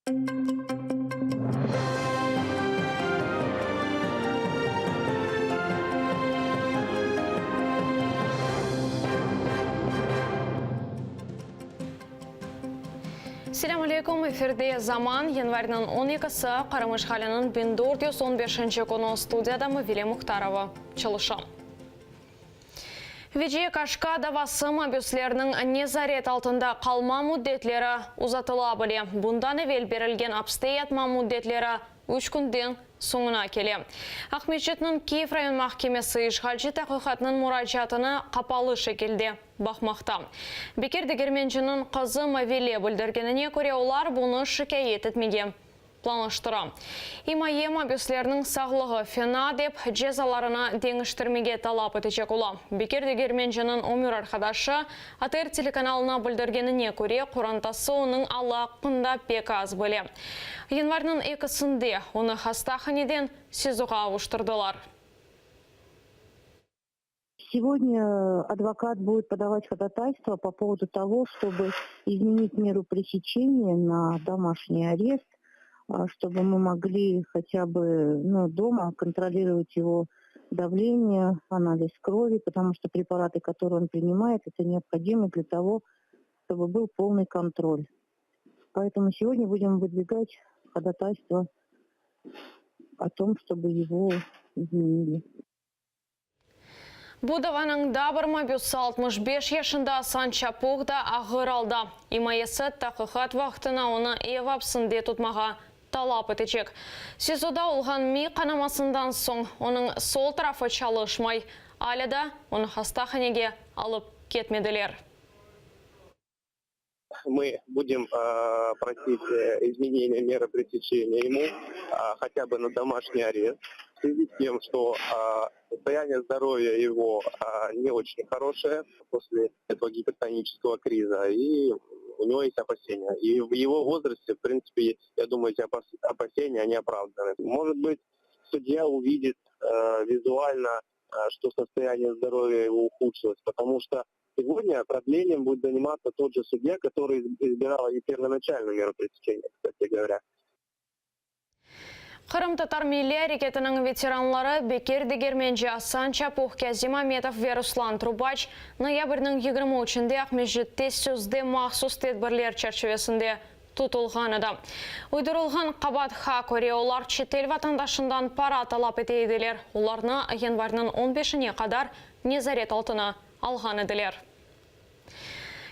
Selâm aleyküm, efirde Zaman, yanvarniñ on ekisi, Qırım işğaliniñ 1415-nci künü, studiyada Mavile Muhtarova çalışa. Veciye Kaşka davası mabüslerniñ nezaret altında qalma müddetleri uzatıla bile. Bundan evel berilgen apste yatma müddetleri üç künden soñuna kele. Aqmescitniñ Kiyev rayon mahkemesi işğalci taqiqatnıñ muracaatını qapalı şekilde baqmaqta. Bekir Degermenciniñ qızı Mavile bildirgenine köre, olar bunı şikâyet etmege planlaştıra. İmaye mabüslerniñ sağlığı fena dep, cezalarını deñiştirmege talap etecek ola. Bekir Degermenciniñ ömür arqadaşı ATR telekanalına bildirgenine köre, qorantası onıñ alı aqqında pek az bile. Yanvarniñ ekisinde onı hastahaneden SİZOğa avuştırdılar. Сегодня адвокат будет подавать ходатайство по поводу того, чтобы изменить меру пресечения на домашний арест, чтобы мы могли хотя бы ну, дома контролировать его давление, анализ крови, потому что препараты, которые он принимает, это необходимо для того, чтобы был полный контроль. Поэтому сегодня будем выдвигать ходатайство о том, чтобы его изменили. Bu davanıñ daa bir mabüsi 65 yaşında Asan Çapuh da ağır alda. İmayesi taqiqat vaqtına onı ev apsinde tutmağa talap etecek. SİZOda olğan miy qanamasından soñ onıñ sol tarafı çalışmay. Alâ da onı hastahanege alıp ketmediler. Mı budem prosit izmeneniye merı presečeniya emu hatâ bı na domaşniy arest v svyazi s tem, çto sostoyaniye zdorovya ego ne oçen horoşeye posle etogo gipertoniçeskogo kriza i u nego est opaseniya i v ego vozraste v printsipe ya dumayu eti opaseniya oni opravdany. Mojet bıt sudya uvidit vizualno, çto sostoyaniye zdorovya ego uhudşilos, potomu çto Сегодня продлением будет заниматься тот же судья, который избирал и первоначальную меру пресечения, кстати говоря. Qırımtatar milliy areketiniñ veteranları Bekir Degermenci, Asan Çapuh, Kâzim Ametov ve Ruslan Trubaç noyabrniñ 23-nde Aqmescitte sözde mahsus tedbirler çerçivesinde tutulğan edi. Uydurılğan qabaatqa köre, olar çetel vatandaşından para talap ete ediler. Olarnı yanvarniñ on beşine qadar nezaret altına alğan ediler.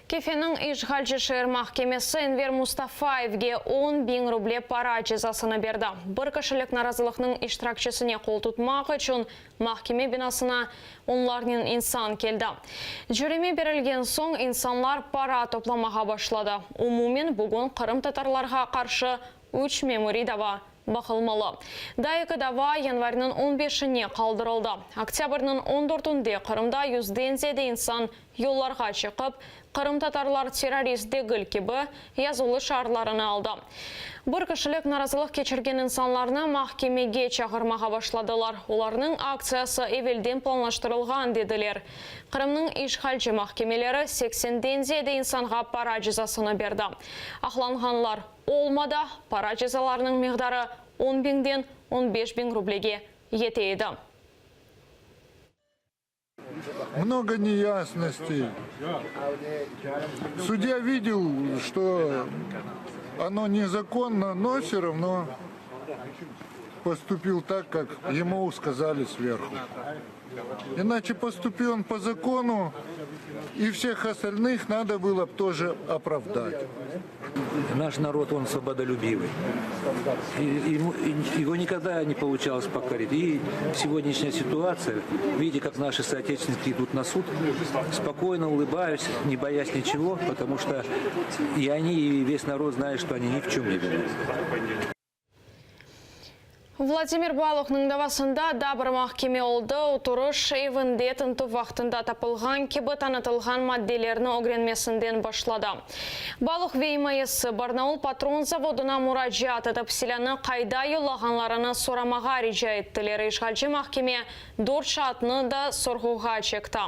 Kefeniñ işğalci şeer mahkemesi Enver Mustafayevge 10.000 ruble para cezasını berdi. Bir kişilik narazılıqnıñ iştirakçisine qoltutmaq içün mahkeme binasına onlarnen insan keldi. Cöreme berilgen soñ insanlar para toplamağa başladı. Umumen bugün qırımtatarlarğa qarşı üç memuriy dava baqılmalı. Daa eki dava yanvarniñ on beşine qaldırıldı. Oktâbrniñ on dörtünde Qırımda yüzden ziyade insan yollarğa çıqıp, Qırımtatarlar terrorist degil kibi yazılı şiarlarını aldı. Bir kişilik narazılıq keçirgen insanlarnı mahkemege çağırmağa başladılar. Olarnıñ aktsiyası evelden planlaştırılğan, dediler. Qırımnıñ işğalci mahkemeleri seksenden ziyade insanğa para cezasını berdi. Aqlanğanlar olmadı, para cezalarınıñ miqdarı on biñden on beş biñ rublege yete edi. Много неясностей. Судья видел, что оно незаконно, но все равно поступил так, как ему сказали сверху. Иначе поступи он по закону, и всех остальных надо было бы тоже оправдать. Наш народ, он свободолюбивый. И, ему, его никогда не получалось покорить. И сегодняшняя ситуация, видя, как наши соотечественники идут на суд, спокойно улыбаюсь, не боясь ничего, потому что и они, и весь народ знают, что они ни в чем не виноваты. Vladimir Baluhnıñ davasında daa bir mahkeme oldı. Oturış, evinde tintüv vaqtında tapılğan kibi tanıtılğan maddelerni ögrenmesinden başladı. Baluh ve imayesi Barnaul patron zavodına muracaat etip, silânı qayda yollağanlarını soramağa rica ettiler. İşğalci mahkeme dört şaatnı da sorğuğa çekti.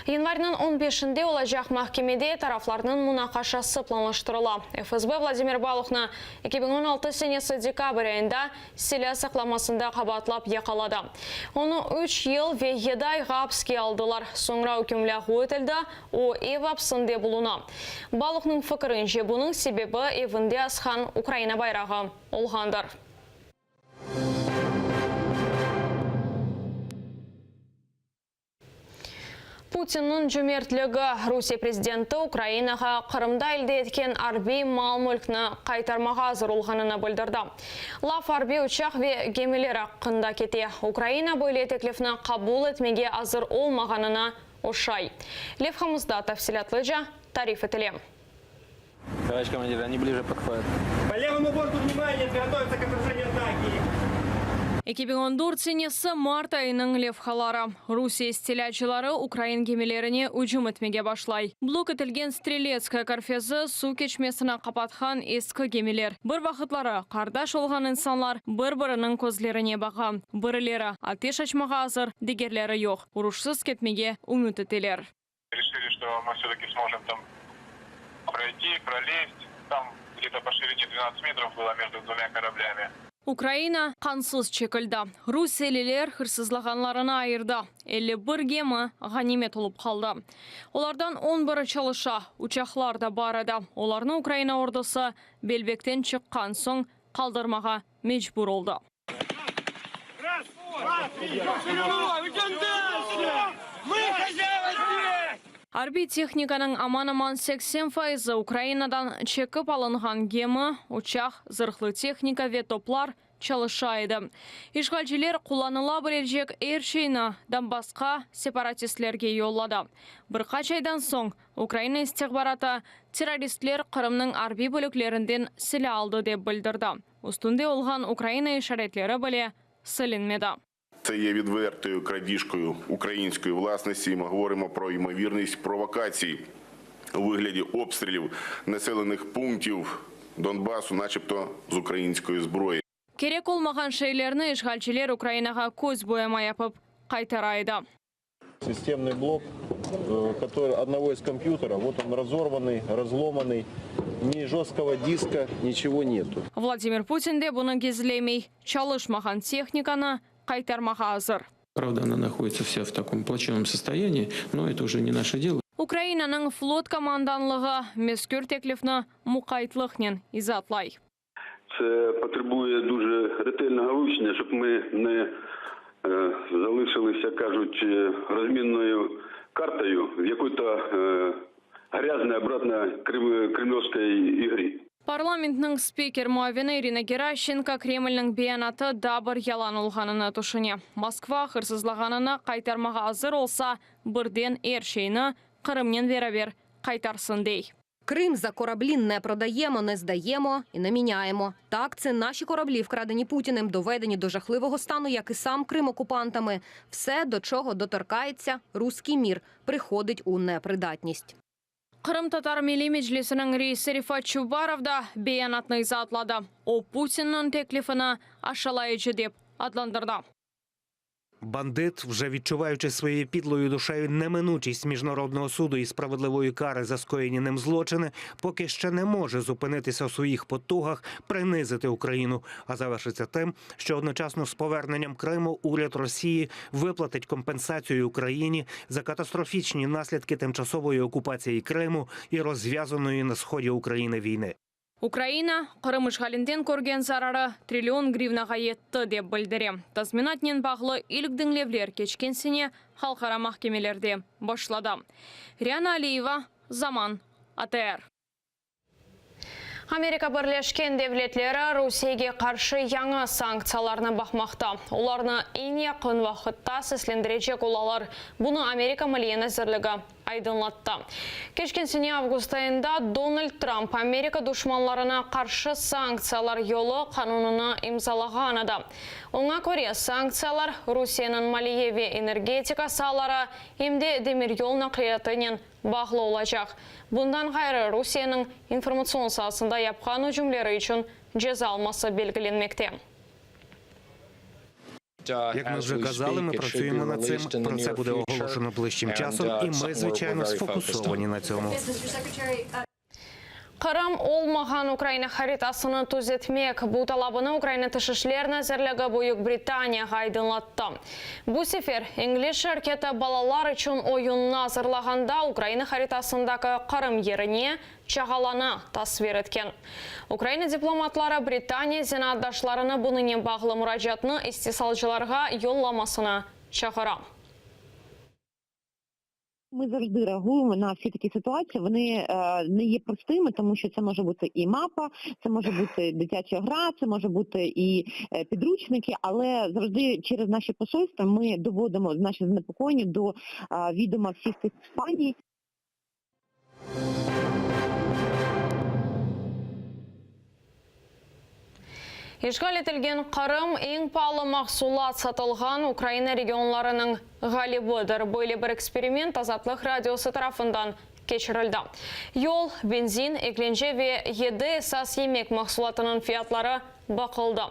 Yanvarniñ on beşinde olacaq mahkemede taraflarnıñ munaqaşası planlaştırıla. FSB Vladimir Baluhnı 2016 senesi dekabr ayında silâ saqlamasında qabaatlap yaqaladı. Onı üç yıl ve yedi ayğa apske aldılar, soñra üküm lâğu etildi, o, ev apsinde buluna. Baluhnıñ fikirince, bunıñ sebebi evinde asqan Ukraina bayrağı olğandır. Putinniñ cömertligi, Rusiye prezidenti Ukrainağa Qırımda elde etken arbiy mal-mülkni qaytarmağa azır olğanını bildirdi. Laf arbiy uçaq ve gemiler aqqında kete. Ukraina böyle teklifni qabul etmege azır olmağanına oşay. Levhamızda tafsilâtlıca tarif etile. Tovarişç komandir, oni blije podhodât. Po levomu bortu vnimaniye, prigotовиться k otражению ataki! 2014 senesi mart ayınıñ levhaları. Rusiye istilâcıları ukrain gemilerine ücüm etmege başlay. Blok etilgen Streletskaya körfezi suv keçmesini qapatqan eski gemiler. Bir vaqıtları qardaş olğan insanlar bir-biriniñ közlerine baqa. Birileri ateş açmağa azır, digerleri yoq. Uruşsız ketmege ümüt eteler. Решили, что мы все-таки сможем там пройти, пролезть. Там где-то по ширине 12 метров было между двумя кораблями. Ukraina qansız çekildi. Rusiyeliler hırsızlağanlarını ayırdı. 51 gemi ğanimet olıp qaldı. Olardan on biri çalışa, uçaqlar da bar edi. Olarnı Ukraina ordusı Belbekten çıqqan soñ qaldırmağa mecbur oldı. Arbiy tehnikanıñ aman-aman 80 fayızı Ukrainadan çekip alınğan gemi, uçaq, zırhlı tehnika ve toplar çalışa edi. İşğalciler qullanıla bilecek er şeyni Donbassqa separatistlerge yolladı. Bir qaç aydan soñ Ukraina istihbaratı terroristler Qırımnıñ arbiy bölüklerinden silâ aldı, dep bildirdi. Üstünde olğan Ukraina işaretleri bile silinmedi. Це є відвертою крадіжкою української власності. Ми говоримо про ймовірність провокацій у вигляді обстрілів населених пунктів Донбасу, начебто з української зброї. Kerek olmağan şeylerni işğalciler Ukrainağa köz boyama yapıp qaytara edi. Системный блок, который одного из компьютеров, вот он разорванный, разломанный, ни жесткого диска, ничего нету. Vladimir Putin de bunı gizlemey, çalışmağan tehnikanı qaytarmağa azır. Правда, она находится вся в таком плачевном состоянии, но это уже не наше дело. Ukrainanıñ flot komandanlığı mezkür teklifni muqaytlıqnen izaatlay. Це потребує дуже ретельного вивчення, щоб ми не залишилися, кажуть, розмінною картою в якої-то грязної обратно кремлівської ігрі. Parlamentniñ spiker muavini İrina Geraşçenko Kremlniñ beyanatı daa bir yalan olğanını tüşüne. Moskva hırsızlağanını qaytarmağa azır olsa, birden er şeyni Qırımnen beraber qaytarsın, dey. Крим за кораблі не продаємо, не здаємо і не міняємо. Так, це наші кораблі, вкрадені Путіним, доведені до жахливого стану, як і сам Крим окупантами. Все, до чого доторкається руський мір, приходить у непридатність. Qırımtatar Milliy Meclisiniñ reisi Refat Çubarov da beyanatnı izaatladı. O, Putinniñ teklifini aşalayıcı dep adlandırdı. Бандит, вже відчуваючи своєю підлою душею неминучість міжнародного суду і справедливої кари за скоєні ним злочини, поки ще не може зупинитися у своїх потугах принизити Україну, а завершиться тим, що одночасно з поверненням Криму уряд Росії виплатить компенсацію Україні за катастрофічні наслідки тимчасової окупації Криму і розв'язаної на сході України війни. Ukraina, Qırım işğalinden körgen zararı trillion grivnağa yetti, dep bildire. Tazminatnen bağlı ilk diñlevler keçken sene halqara mahkemelerde başladı. Riana Aliyeva, Zaman, ATR. Amerika Birleşken Devletleri Rusiyege qarşı yañı sanktsiyalarnı baqmaqta. Olarnı eñ yaqın vaqıtta seslendirecek olalar. Bunı Amerika Maliye nazirligi. aydınlattı. Keçken sene avgust ayında Donald Trump Amerika duşmanlarına qarşı sanktsiyalar yolu qanunını imzalağan edi. Oña köre, sanktsiyalar Rusiyeniñ maliye ve energetika saaları, em de demiryol naqliyatınen bağlı olacaq. Bundan ğayrı, Rusiyeniñ informatsion saasında yapqan ücümleri içün ceza alması belgilenmekte. Як ми вже казали, ми працюємо над цим. Про це буде оголошено ближчим часом, і ми, звичайно, сфокусовані на цьому. Qırım olmağan Ukraina haritasını tüzetmek, bu talabını Ukraina Tış işler nazirligi Büyük Britaniyağa aydınlattı. Bu sefer ingliz şirketi balalar içün oyunnı azırlağanda Ukraina haritasındaki Qırım yerine çağalanı tasvir etken. Ukraina diplomatları Britaniya zenaatdaşlarını bunıñnen bağlı muracaatnı istisalcılarğa yollamasına çağıra. Ми завжди реагуємо на всі такі ситуації. Вони не є простими, тому що це може бути і мапа, це може бути дитяча гра, це може бути і підручники, але завжди через наші посольства ми доводимо наші занепокоєння до відома всіх цих компаній. İşğal etilgen Qırım, eñ paalı mahsulat satılğan Ukraina regionlarınıñ ğalibidir. Böyle bir eksperiment Azatlıq Radiosı tarafından keçirildi. Yol, benzin, eglence ve yedi esas yemek mahsulatınıñ fiyatları baqıldı.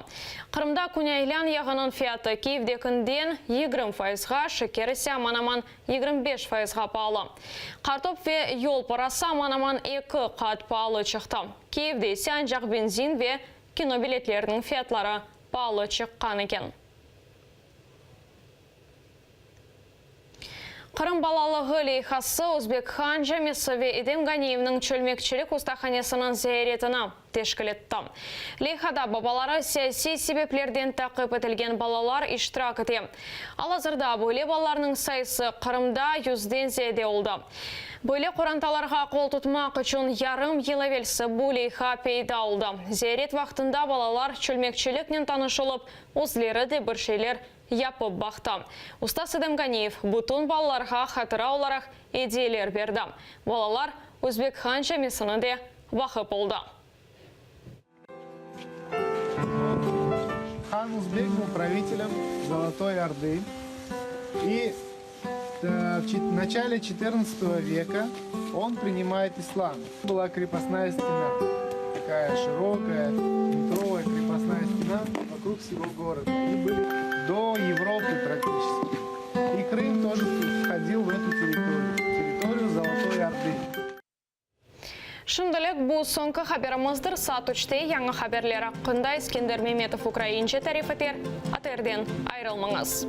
Qırımda künaylan yağınıñ fiyatı Kiyevdekinden 20 fayızğa, şeker ise aman-aman 25 fayızğa paalı. Qartop ve yol parası aman-aman eki qat paalı çıqtı. Kiyevde ise ancaq benzin ve kino biletleriniñ fiyatları paalı çıqqan eken. Qırım balalığı leyhası Özbek Han camisi ve Edem Ganiyevniñ çölmekçilik ustahanesiniñ ziyaretini teşkil etti. Leyhada babaları siyasiy sebeplerden taqip etilgen balalar iştirak ete. Al-azırda böyle balalarnıñ sayısı Qırımda yüzden ziyade oldı. Böyle qorantalarğa qol tutmaq içün yarım yıl evelsi bu leyha peyda oldı. Ziyaret vaqtında balalar çölmekçiliknen tanış olıp, özleri de bir şeyler yapıp baqtı. Ustaz Edem Ganiyev bütün balalarğa hatıra olaraq ediyeler berdi. Balalar Özbek Han camisini de baqıp oldı. Han Uzbek был правителем Золотой Орды. И в начале XIV века он принимает ислам. Была крепостная стена, такая широкая, метровая крепостная стена вокруг всего города. И были до Европы практически. И Крым тоже входил в эту территорию, территорию Золотой Орды. Şimdilik bu soñki haberimizdir. Saat üçte yañı haberler aqqında Eskender Memetov ukraince tarif eter. ATRden ayırılmañız.